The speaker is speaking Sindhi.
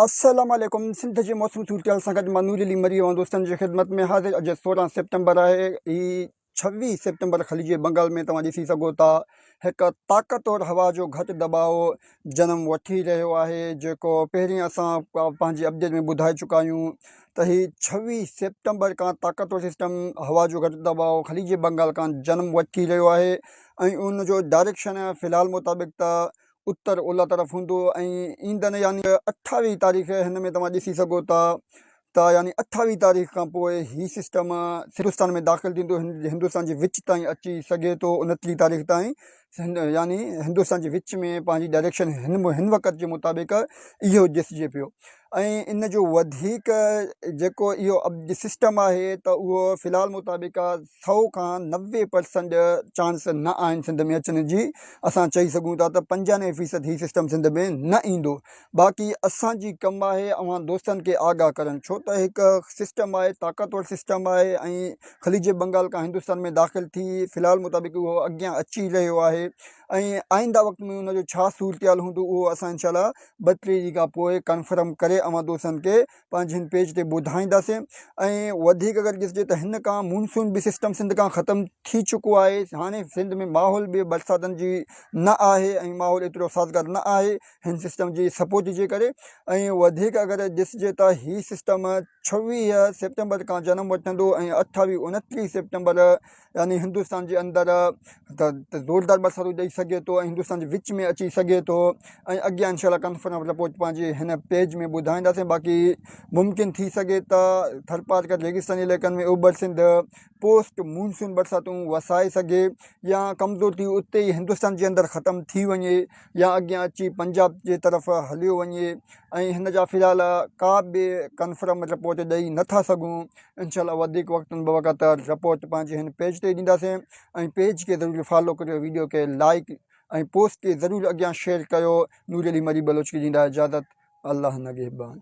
السلام عليڪم سنڌ جي موسم صورتحال سان گڏ مان نور علي مري اوهان دوستن جي خدمت ۾ حاضر اڄ 16 سيپٽمبر آهي هي 26 سيپٽمبر خليج بنگال ۾ توهان ڏسي سگهو ٿا هڪ طاقتور هوا جو گهٽ دٻاء جنم وٺي رهيو آهي جيڪو پهرين اسان پنهنجي اپڊيٽ ۾ ٻڌائي چڪا آهيون ته هي 26 سيپٽمبر کان طاقتور سسٽم هوا جو گهٽ دٻاء خليج بنگال کان جنم وٺي رهيو آهي ۽ ان جو ڊائريڪشن في الحال مطابق ته اتر اولهه طرف هوندو ۽ ايندڙ يعني اٺاويهه تاريخ هن ۾ توهان ڏسي سگهو ٿا ته يعني اٺاويهه تاريخ کان پوء هي سسٽم هندستان ۾ داخل ٿيندو هندستان جي وچ تائين اچي سگهي ٿو انٽيهه تاريخ تائين يعني هندستان جي وچ ۾ پنهنجي ڊائريڪشن هن هن وقت جي مطابق اهو ڏسجي پيو ۽ ان جو وڌيڪ جيڪو اهو سسٽم آهي ته اهو في الحال مطابق سئو کان 90 پرسنٽ چانس نه آهن سنڌ ۾ اچڻ جي. اسان چئي سگهون ٿا ته 95 فيصد هي سسٽم سنڌ ۾ نه ايندو. باقي اسان جي ڪم آهي اوهان دوستن کي آگاهه ڪرڻ ڇو ته هڪ سسٽم آهي طاقتور سسٽم آهي ۽ خليج بنگال کان هندستان ۾ داخل ٿي في الحال مطابق اهو اڳيان اچي رهيو آهي ۽ آئنده وقت ۾ ان جو ڇا صورتحال هوندو اهو اسان انشاء الله ٻه ٽي ڏينهن کان پوء ڪنفرم ڪري اوهان دوستن کي پنهنجي هن پيج تي ٻڌائينداسين ۽ وڌيڪ اگر ڏسجي ته هن کان مونسون به سسٽم سنڌ کان ختم ٿي چڪو آهي هاڻي سنڌ ۾ ماحول به برساتن جي نه آهي ۽ ماحول ايترو سازگار نه آهي هن سسٽم جي سپورٽ جي ڪري ۽ وڌيڪ اگر ڏسجي ته هي سسٽم 26 سيپٽمبر کان جنم وٺندو ۽ 28 29 سيپٽمبر يعني هندستان جي اندر ته زوردار برساتون ڏئي سگهي ٿو ۽ هندستان جي وچ ۾ اچي سگهي ٿو ۽ اڳيان انشاء الله ڪنفرم رپورٽ پنهنجي هن پيج ۾ ٻڌائينداسين باقي ممڪن ٿي سگهي ته ٿرپارڪر ريگستاني علائقن ۾ اوڀر سنڌ پوسٽ مونسون برساتون وسائي سگهي يا ڪمزور ٿي اتي ئي هندستان جي اندر ختم ٿي وڃي يا اڳيان اچي پنجاب جي طرف هليو وڃي ۽ هن جا في الحال ڪا به ڪنفرم رپورٽ ڏئي نٿا سگهون. انشاء الله وڌيڪ وقتن بوقت رپورٽ پنهنجي هن پيج تي ڏينداسين ۽ پيج کي ضرور فالو ڪريو ويڊيو کي لائڪ ۽ پوسٽ کي ضرور اڳيان شيئر ڪيو نور علي مري بلوچ کي ڏيندا اجازت الله نگهبان.